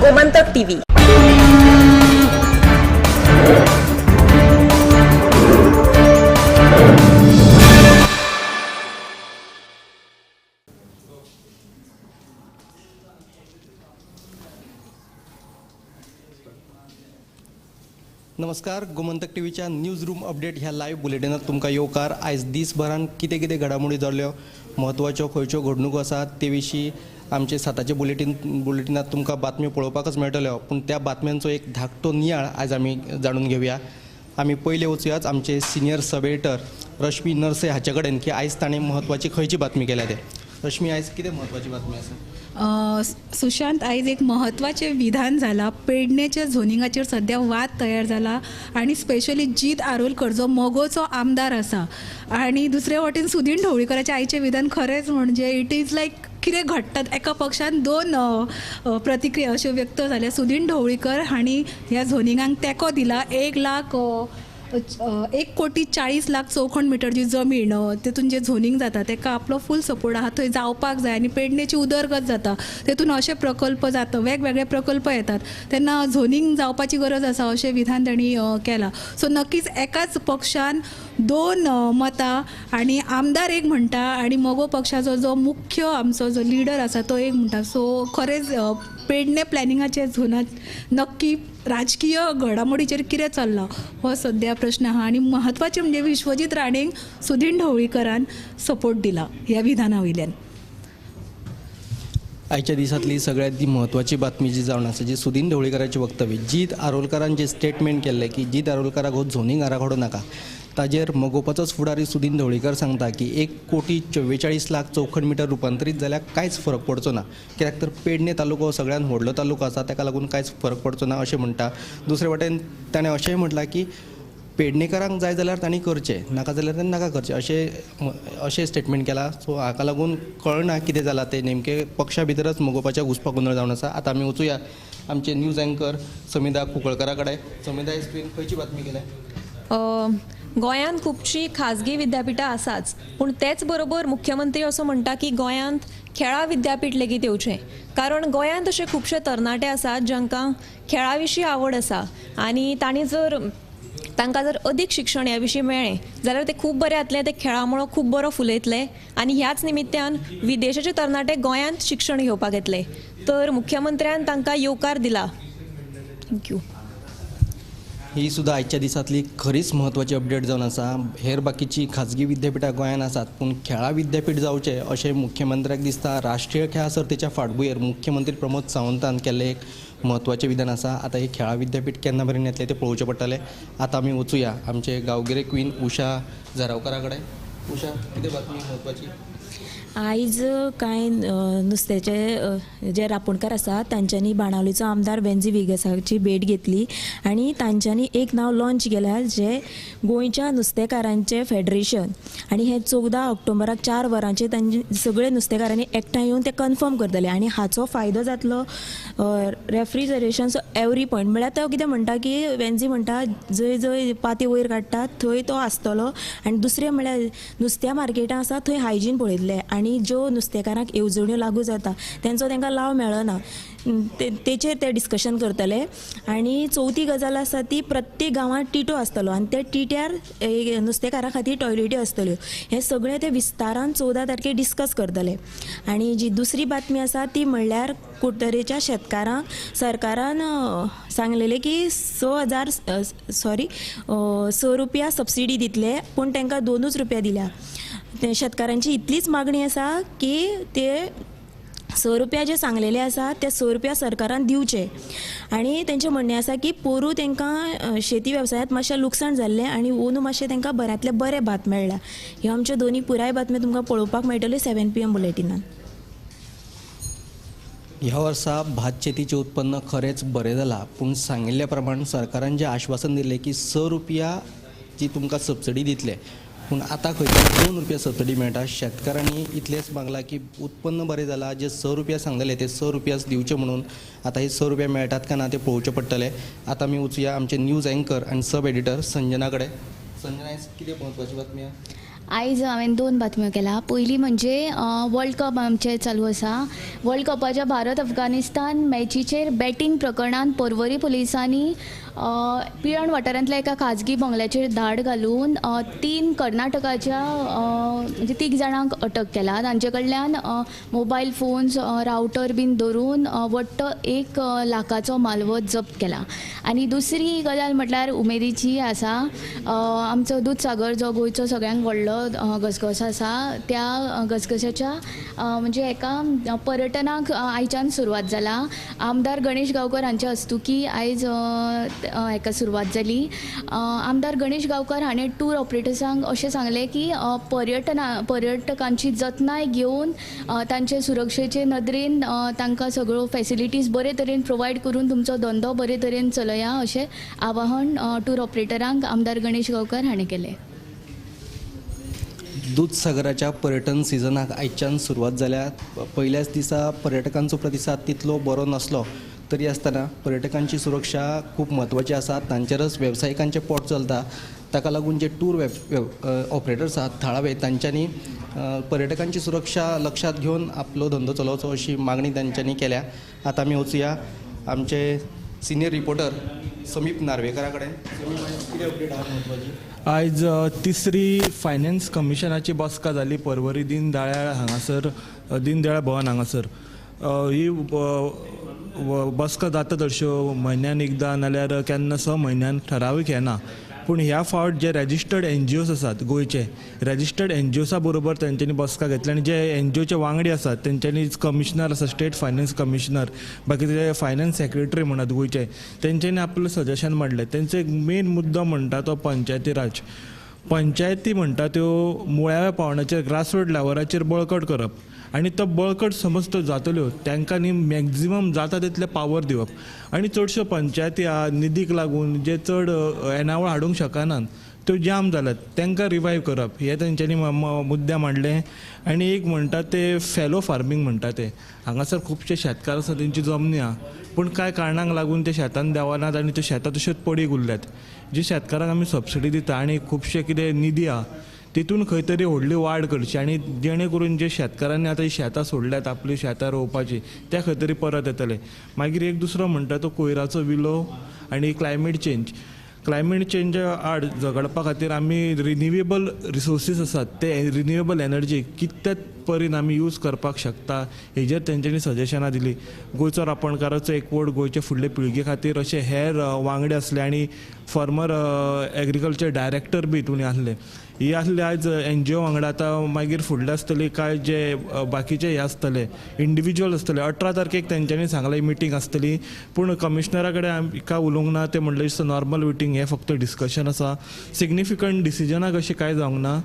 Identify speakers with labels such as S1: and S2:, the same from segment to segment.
S1: Gomantak TV.
S2: नमस्कार, गोमंतक टी व्हीच्या न्यूज रूम अपडेट ह्या लायव्ह बुलेटिनात तुमकां येवकार. आयज दीसभरान कितें कितें घडामोडी जाल्यो, म्हत्वाच्यो खंयच्यो घडणुको आसात ते विशीं आमचे साताचे बुलेटिनात तुमकां बातम्यो पळोवपाकच मेळटल्यो. पूण त्या बातम्यांचो एक धाकटो नियाळ आयज आमी जाणून घेवया. आमी पयले वचुयाच आमचे सिनियर सब एडिटर रश्मी नरसे हाचे कडेन की आयज ताणें म्हत्वाची खंयची बातमी केल्या ते. रश्मी, आयज कितें म्हत्वाची बातमी आसा?
S3: सुशांत, आयज एक महत्वाचें विधान जाला. पेडणेच्या झोनिंगाचेर सद्या वाद तयार जाला आनी स्पेशली जीत आरोलकर जो मगोचो आमदार आसा आनी दुसरे वटेन सुदीन ढवळीकराचें आयचें विधान खरेंच म्हणजे it is लायक कितें घडटात, एका पक्षान दोन प्रतिक्रिया अश्यो व्यक्त जाल्या. सुदीन ढवळीकर हांणी ह्या झोनिंगाक तेंको दिला. 1 लाख 1 कोटी 40 लाख चौखण मिटर जी जमीन, तेतून जे झोनींग जाता तेका आपलो फूल सपोर्ट आहा. थंय जावपाक जाय आनी पेडणेची उदरगत जाता, तेतून अशे प्रकल्प जाता, वेगवेगळे प्रकल्प येतात तेन्ना झोनींग जावपाची गरज आसा अशें विधान तांणी केलां. सो नक्कीच एकाच पक्षान दोन मतां आनी आमदार एक म्हणटा आनी मगो पक्षाचो जो मुख्य आमचो जो लिडर आसा तो एक म्हणटा. सो खरेंच पेडणे प्लॅनिंगाचे झोनात नक्की राजकीय घडामोडीचेर कितें चल्लां हो सद्या प्रश्न आहा. आनी म्हत्वाचें म्हणजे विश्वजीत राणेक सुदीन ढवळीकरान सपोर्ट दिला ह्या विधाना वयल्यान.
S2: आयच्या दिसांतली सगळ्यात ती म्हत्वाची बातमी जी जावन आसा, जी सुदीन ढवळीकराची वक्तव्य, जीत आरोलकारान जे स्टेटमेंट केल्लें की जीत आरोलकाराक हो झोनींग आराखडो नाका, ताजेर मगोपाचोच फुडारी सुदीन ढवळीकर सांगता की 1 कोटी 44 लाख चौखण मिटर रुपांतरीत जाल्यार कांयच फरक पडचो ना, कित्याक तर पेडणे तालुको हो सगळ्यात व्हडलो तालुको आसा, ताका लागून कांयच फरक पडचो ना अशें म्हणटा. दुसरे वटेन ताणें अशेंय म्हटलां की पेडणेकारांक जाय जाल्यार तांणी करचें, नाका जाल्यार तांणी नाका करचें, अशें अशें स्टेटमेंट केलां. सो हाका लागून कळना कितें जालां तें नेमकें. पक्षा भितरच मगोपाच्या घुस्पागोंदळ जावन आसा. आतां आमी वचुया आमचे न्यूज अँकर समिधा कुंकळकरा कडेन. समिधा, आयज तुवें खंयची बातमी केल्या?
S4: गोंयांत खुबशीं खाजगी विद्यापिठां आसाच, पूण तेच बरोबर मुख्यमंत्री असो म्हणटा की गोंयांत खेळां विद्यापीठ लेगीत येवचें, कारण गोंयांत अशे खुबशे तरणाटे आसात जांकां खेळा विशीं आवड आसा आनी तांणी जर तांकां जर अदीक शिक्षण ह्या विशीं मेळ्ळें जाल्यार ते खूब बरे जातले, ते खेळा मळो खूब बरो फुलयतले आनी ह्याच निमित्यान विदेशाचे तरणाटे गोंयांत शिक्षण घेवपाक येतले. तर मुख्यमंत्र्यान तांकां येवकार दिला. Thank you.
S2: ही सुद्दां आयच्या दिसांतली खरीच म्हत्वाची अपडेट जावन आसा. हेर बाकीची खाजगी विद्यापिठां गोंयांत आसात, पूण खेळां विद्यापीठ जावचें अशें मुख्यमंत्र्याक दिसता. राष्ट्रीय खेळां सर्तीच्या फाटभुंयेर मुख्यमंत्री प्रमोद सावंतान केल्लें एक म्हत्वाचें विधान आसा. आतां हें खेळां विद्यापीठ केन्ना मेरेन येतलें तें पळोवचें पडटलें. आतां आमी वचुया आमचे गांवगिरे क्वीन उषा झरावकारा कडेन. उषा, कितें बातमी म्हत्वाची?
S5: आयज कांय नुस्त्याचे जे रापोणकार आसा तांच्यांनी बाणावलीचो आमदार वेन्झी विगसाची भेट घेतली आनी तांच्यांनी एक नांव लॉंच केल्या जे गोंयच्या नुस्तेकारांचें फेडरेशन आनी हें 14 ऑक्टोबराक 4 वरांचेर तांचे सगळे नुस्तेकारांनी एकठांय येवन ते कन्फर्म करतले आनी हाचो फायदो जातलो रेफ्रिजरेशन सो एवरी पॉयंट. म्हळ्यार तो कितें म्हणटा की वेन्झी म्हणटा जंय जंय पाती वयर काडटात थंय तो आसतलो आनी दुसरें म्हळ्यार नुस्त्या मार्केटां आसा थंय हायजीन पळयतले आनी ज्यो नुस्तेकारांक येवजण्यो लागू जाता तेंचो तांकां लाव मेळना तेचेर ते डिस्कशन करतले. आनी चवथी गजाल आसा ती प्रत्येक गांवांत टिटो आसतलो आनी त्या टिट्यार एक नुस्तेकारां खातीर टॉयलेटी आसतल्यो. हें सगळें ते विस्तारान 14 तारखेर डिस्कस करतले. आनी जी दुसरी बातमी आसा ती म्हणल्यार कुडतरेच्या शेतकारांक सरकारान सांगलेलें की 6,000, सॉरी, 6 रुपया सबसिडी दितले, पूण तांकां 2च रुपया दिल्या. ते शेतकारांची इतलीच मागणी आसा की ते 6 रुपया जे सांगलेले आसा ते 6 रुपया सरकारान दिवचे. आनी तेंचें म्हणणें आसा की पोरूं तांकां शेती वेवसायांत मातशें लुकसाण जाल्लें आनी अंदू मातशें तांकां बऱ्यांतलें बरें भात मेळ्ळां. ह्यो आमच्यो दोनी पुराय बातम्यो तुमकां पळोवपाक मेळटल्यो 7 PM बुलेटिनान.
S2: ह्या वर्सा भात शेतीचें उत्पन्न खरेंच बरें जालां, पूण सांगिल्ल्या प्रमाण सरकारान जें आश्वासन दिल्लें की 6 रुपया जी तुमकां सबसिडी दितले, पूण आतां खंय तरी 2 रुपया सबसिडी मेळटा. शेतकारांनी इतलेंच मागलां की उत्पन्न बरें जालां, जे 6 रुपया सांगलेले ते 6 रुपयाच दिवचे म्हणून. आतां हे 6 रुपया मेळटात काय ना ते पळोवचें पडटलें. आतां आमी वचुया आमचे न्यूज अँकर आनी सब एडिटर संजना कडेन. संजना, आयज कितें म्हत्वाची बातमी आहा?
S1: आयज हांवें 2 बातम्यो केल्या. पयली म्हणजे वर्ल्ड कप आमचें चालू आसा. वर्ल्ड कपाच्या भारत अफगाणिस्तान मॅचीचेर बॅटींग प्रकरणान पर्वरी पुलिसांनी पिळर्ण वाठारांतल्या एका खाजगी बंगल्याचेर धाड घालून 3 कर्नाटकाच्या म्हणजे 3 जाणांक अटक केला. तांचे कडल्यान मोबायल फोन्स, रावटर बीन धरून वट्ट 1 लाखाचो मालवत जप्त केला. आनी दुसरी गजाल म्हटल्यार उमेदीची आसा, आमचो दूदसागर जो गोंयचो सगळ्यांत व्हडलो घसघसो आसा, त्या घसघश्याच्या म्हणजे एका पर्यटनाक आयच्यान सुरवात जाला. आमदार गणेश गांवकर हांच्या हस्तुकी आयज हेका सुरवात जाली. आमदार गणेश गांवकर हाणें टूर ऑपरेटर्सांक अशें सांगलें की पर्यटकांची जतनाय घेवन तांचे सुरक्षेचे नदरेन तांकां सगळ्यो फेसिलिटीज बरे तरेन प्रोवायड करून तुमचो धंदो बरे तरेन चलया अशें आवाहन टूर ऑपरेटरांक आमदार गणेश गांवकर हाणें केलें.
S2: दूदसागराच्या पर्यटन सिजनाक आयच्यान सुरवात जाल्या. पयल्याच दिसा पर्यटकांचो प्रतिसाद तितलो बरो नासलो तरी आसतना पर्यटकांची सुरक्षा खूब म्हत्वाची आसा. तांचेरच वेवसायिकांचें पोट चलता. ताका लागून जे टूर ऑपरेटर्स आसात थळावे, तांच्यांनी पर्यटकांची सुरक्षा लक्षांत घेवन आपलो धंदो चलोवचो अशी मागणी तांच्यांनी केल्या. आतां आमी वचुया आमचे सिनियर रिपोर्टर समीप नार्वेकरा कडेन. समीप, कितें अपडेट आहा म्हत्वाची?
S6: आयज तिसरी फायनान्स कमिशनाची बसका जाली पर्वरी दीनदयाळ हांगासर, दीनदयाळ भवन हांगासर. ही बसका जाता तश्यो म्हयन्यान एकदां नाल्यार केन्ना 6 म्हयन्यान ठरावीक येना, पूण ह्या फावट जे रॅजिस्टर्ड एनजीओस आसात गोंयचे, रॅजिस्टर्ड एनजीओसा बरोबर तेंच्यांनी बसका घेतली आनी जे एनजीओचे वांगडी आसात तेंच्यांनी कमिशनर आसा, स्टेट फायनान्स कमिशनर, बाकीचे फायनान्स सेक्रेटरी म्हणत गोंयचे, तेंच्यांनी आपलें सजेशन मांडलें. तेंचो एक मेन मुद्दो म्हणटा तो पंचायती राज. पंचायती म्हणटा त्यो मुळाव्या पावंड्याचेर ग्रासरूट लेवलाचेर बळकट करप आनी तो बळकट समज त्यो जातल्यो तांकां न्ही मॅक्झिमम जाता तितले पावर दिवप. आनी चडश्यो पंचायती निधीक लागून जे चड येणावळ हाडूंक शकनात त्यो जाम जाल्यात, तांकां रिवायव करप हे तेंच्यांनी मुद्दे मांडले. आनी एक म्हणटा ते फेलो फार्मींग म्हणटा ते, हांगासर खुबशे शेतकार आसा तेंची जमनी आहा, पूण कांय कारणांक लागून ते शेतान देंवनात आनी ते शेतां तश्योच पडीक उरल्यात. जे शेतकारांक आमी सबसिडी दिता आनी खुबशे कितें निधी आहा तितून खंय तरी व्हडली वाड करची आनी जेणे करून जे शेतकारांनी आतां शेतां सोडल्यात आपली शेतां रोवपाची ते खंय तरी परत येतले. मागीर एक दुसरो म्हणटा तो कोयराचो विलो आनी क्लायमेट चेंज. क्लायमेट चेंजा आड झगडपा खातीर आमी रिन्युएबल रिसोर्सीस आसात ते रिन्युएबल एनर्जी कितल्या परीन आमी यूज करपाक शकता हेजेर तेंच्यांनी सजेशनां दिली. गोंयचो रापणकाराचो एकवट गोंयचे फुडले पिळगे खातीर अशे हेर वांगडे आसले आनी फार्मर एग्रीकल्चर डायरेक्टर बी हितून आसले. ही आसले आयज एनजीओ वांगडा. आतां मागीर फुडले आसतले काय जे बाकीचे हे आसतले इंडिविज्युअल आसतले. 18 तारखेक तेंच्यांनी सांगलें मिटींग आसतली, पूण कमिशनरा कडेन काय उलोवंक ना. ते म्हणलें it's a normal meeting, हें फक्त डिस्कशन आसा, सिग्निफिकंट डिसिजनां कशें कांय जावंक ना.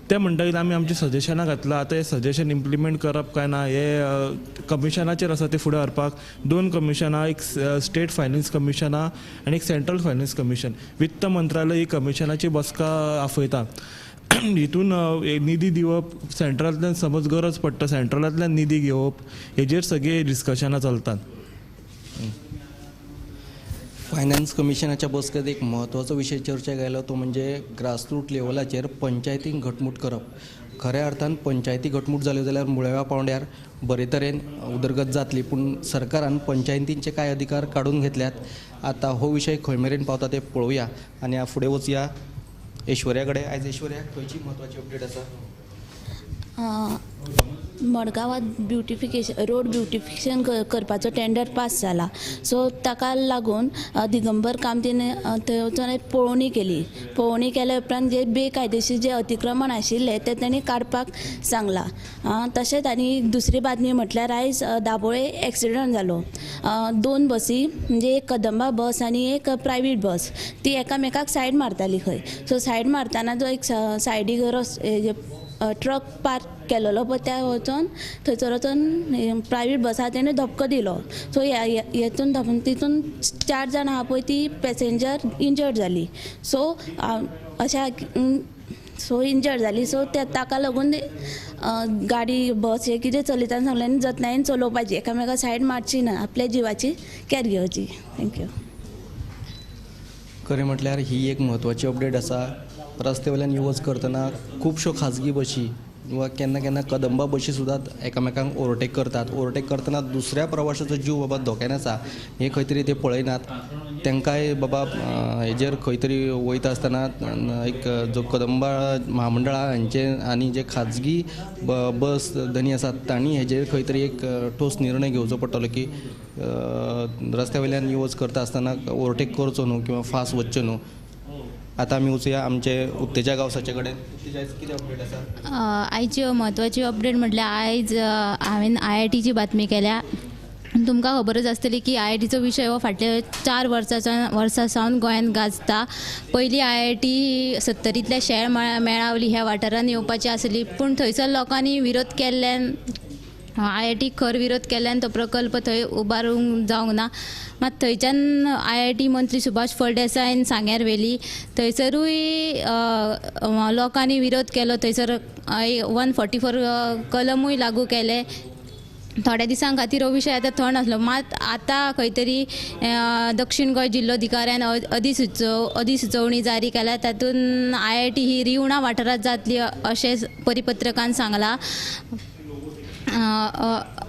S6: ते म्हणटा की आमी आमचीं सजेशनां घातलां, आतां हें सजेशन इम्प्लिमेंट करप काय ना हें कमिशनाचेर आसा तें फुडें व्हरपाक. 2 कमिशनां, एक स्टेट फायनान्स कमिशनां आनी एक सेंट्रल फायनान्स कमिशन. वित्त मंत्रालय ही कमिशनाची बसका आपयता. हितून निधी दिवप, सेंट्रलांतल्यान समज गरज पडटा सेंट्रलांतल्यान निधी घेवप, हेजेर सगळीं डिस्कशनां चलतात.
S2: फायनान्स कमिशनाच्या बसकेत एक म्हत्वाचो विशय चर्चेक आयलो तो म्हणजे ग्रासरूट लेवलाचेर पंचायतींक घटमूट करप. खऱ्या अर्थान पंचायती घटमूट जाल्यो जाल्यार मुळाव्या पावंड्यार बरे तरेन उदरगत जातली, पूण सरकारान पंचायतींचे कांय अधिकार काडून घेतल्यात. आतां हो विशय खंय मेरेन पावता ते पळोवया आनी फुडें वचया ऐश्वर्या कडेन. आयज ऐश्वर्या खंयची म्हत्वाची अपडेट आसा?
S7: मडगांवांत ब्युटिफिकेशन, रोड ब्युटिफिकेशन करपाचो टेंडर पास जाला. सो ताका लागून दिगंबर कामतीन थंय वचून पळोवणी केली. पळोवणी केल्या उपरांत जे बेकायदेशीर जे अतिक्रमण आशिल्लें तें तेणी काडपाक सांगलां. तशेंच आनी दुसरी बातमी म्हटल्यार आयज दाबोळे एक्सिडंट जालो. 2 बसी, म्हणजे एक कदंबा बस आनी एक प्रायवेट बस, ती एकामेकाक सायड मारताली खंय. सो सायड मारतना जो एक सायडीक ट्रक पार्क केलेलो पळय त्या वचोन थंयसर वचोन प्रायवेट बसा तेणें धपको दिलो. सो हेतून धपन तितून 4 जाणां आहा पळय ती पॅसेंजर इंजर्ड जाली. सो अशें सो इंजर्ड जाली. सो ताका लागून गाडी बस हे कितें चलयतना सगळ्यांनी जतनायेन चलोवपाची, एकामेका सायड मारची ना, आपल्या जिवाची कॅर घेवची. Thank you.
S2: खरें म्हटल्यार ही एक म्हत्वाची अपडेट आसा. रस्त्या वयल्यान यो वच करतना खुबश्यो खाजगी बशी वा केन्ना केन्ना कदंबा बशी सुद्दां एकामेकांक ओवरटेक करतात. ओवरटेक करतना दुसऱ्या प्रवाशाचो जीव बाबा धोक्यान आसा हें खंय तरी ते पळयनात. तांकांय बाबा हेजेर खंय तरी वयता आसतना एक जो कदंबा म्हामंडळां हांचे आनी जे खाजगी बस धनी आसात तांणी हेजेर खंय तरी एक ठोस निर्णय घेवचो पडटलो की रस्त्या वयल्यान यो वच करता आसतना ओवरटेक करचो न्हू किंवा फास्ट वचचें न्हू. आतां आमी वचुया आमचे उत्तेजा गांवसाचे कडेन. उत्तेजा, कितें अपडेट आसा?
S8: आयची म्हत्वाची अपडेट म्हटल्यार आयज हांवें आयआयटीची बातमी केल्या. तुमकां खबरच आसतली की आयआयटीचो विशय हो फाटल्या 4 वर्सां सावन गोंयांत गाजता. पयली आयआयटी सत्तरींतल्या शेळ मेळावली ह्या वाठारांत येवपाची आसली, पूण थंयसर लोकांनी विरोध केल्ल्यान, आयआयटीक खर विरोध केल्ल्यान तो प्रकल्प थंय उबारूंक जावंक ना. मात थंयच्यान आयआयटी मंत्री सुभाष फळदेसायन सांग्यार व्हेली, थंयसरूय लोकांनी विरोध केलो. थंयसर 144 कलमूय लागू केले. थोड्या दिसां खातीर हो विशय आतां थंड आसलो, मात आतां खंय तरी दक्षिण गोंय जिल्लोधिकाऱ्यान अधिसुचोवणी जारी केल्या, तातूंत आयआयटी ही रिवणा वाठारांत जातली अशें परिपत्रकान सांगलां.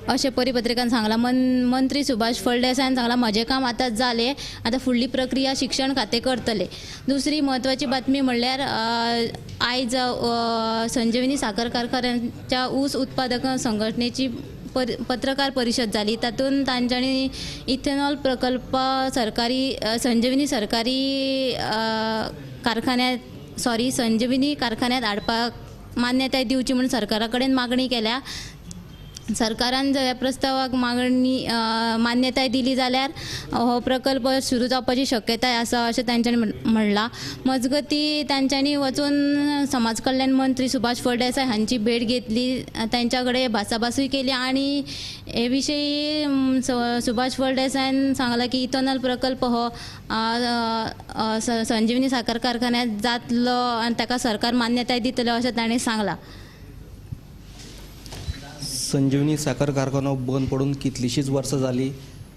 S8: अशें परिपत्रकान सांगलां. मंत्री सुभाष फळदेसायान सांगलां म्हजें काम आतां जालें, आतां फुडली प्रक्रिया शिक्षण खातें करतलें. दुसरी म्हत्वाची बातमी म्हणल्यार आयज संजीवनी साखर कारखान्याच्या ऊस उत्पादक संघटनेची पत्रकार परिशद जाली. तातूंत तांच्यांनी इथेनॉल प्रकल्प सरकारी संजीवनी सरकारी कारखान्यात संजीवनी कारखान्यात हाडपाक मान्यताय दिवची म्हूण सरकारा कडेन मागणी केल्या. सरकारान जर ह्या प्रस्तावाक मान्यताय दिली जाल्यार हो प्रकल्प सुरू जावपाची शक्यताय आसा अशें तांच्यांनी म्हणलां. मजगती तांच्यांनी वचून समाज कल्याण मंत्री सुभाष फळदेसाय हांची भेट घेतली, तांच्या कडेन भासाभासूय केली आनी हे विशीं सुभाष फळदेसायान सांगलां की इथेनॉल प्रकल्प हो संजीवनी साखर कारखान्यात जातलो आनी ताका सरकार मान्यताय दितलो अशें ताणें सांगलां.
S2: संजीवनी साखर कारखानो बंद पडून कितलींशींच वर्सां जालीं.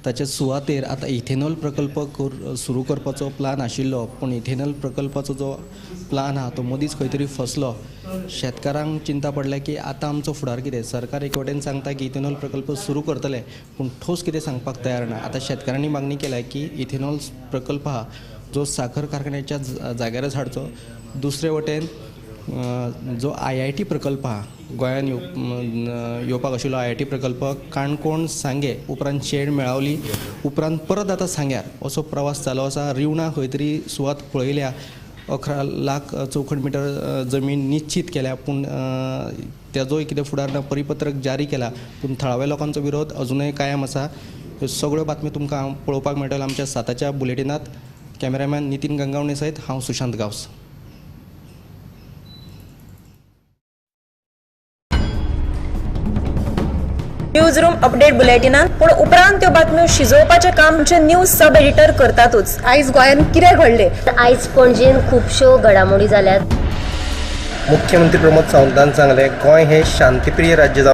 S2: ताचे सुवातेर आतां इथेनॉल प्रकल्प सुरू करपाचो प्लान आशिल्लो, पूण इथेनॉल प्रकल्पाचो जो प्लान आहा तो मदींच खंय तरी फसलो. शेतकारांक चिंता पडल्या की आतां आमचो फुडार कितें. सरकार एक वटेन सांगता की इथेनॉल प्रकल्प सुरू करतले, पूण ठोस कितें सांगपाक तयार ना. आतां शेतकारांनी मागणी केल्या की इथेनॉल प्रकल्प आहा जो साखर कारखान्याच्या जाग्यारच हाडचो. दुसरे वटेन जो आयआयटी प्रकल्प आहा गोंयान येवपाक आशिल्लो आयआयटी प्रकल्प काणकोण सांगे उपरांत शेण मेळावली उपरांत परत आतां सांग्यार असो प्रवास चालू आसा. रिवणा खंय तरी सुवात पळयल्या, 11 लाख चौखण मिटर जमीन निश्चीत केल्या, पूण तेजोय कितें फुडार ना. परिपत्रक जारी केला, पूण थळाव्या लोकांचो विरोध अजुनय कायम आसा. ह्यो सगळ्यो बातम्यो तुमकां पळोवपाक मेळटल्यो आमच्या 7च्या बुलेटिनांत. कॅमेरामॅन नितीन गंगावणे सयत हांव Sushant Gawas.
S9: News room update बुलेटिनात पूण उपरांत त्यो बातम्यो शिजोवपाचें काम आमचे न्यूज सब एडिटर करतातूच.
S10: आयज गोंयांत कितें घडलें?
S11: आयज पणजेन खुबश्यो घडामोडी जाल्यात.
S12: मुख्यमंत्री प्रमोद सावंतान सांगलें, गोंय हें शांतीप्रिय राज्य जावं.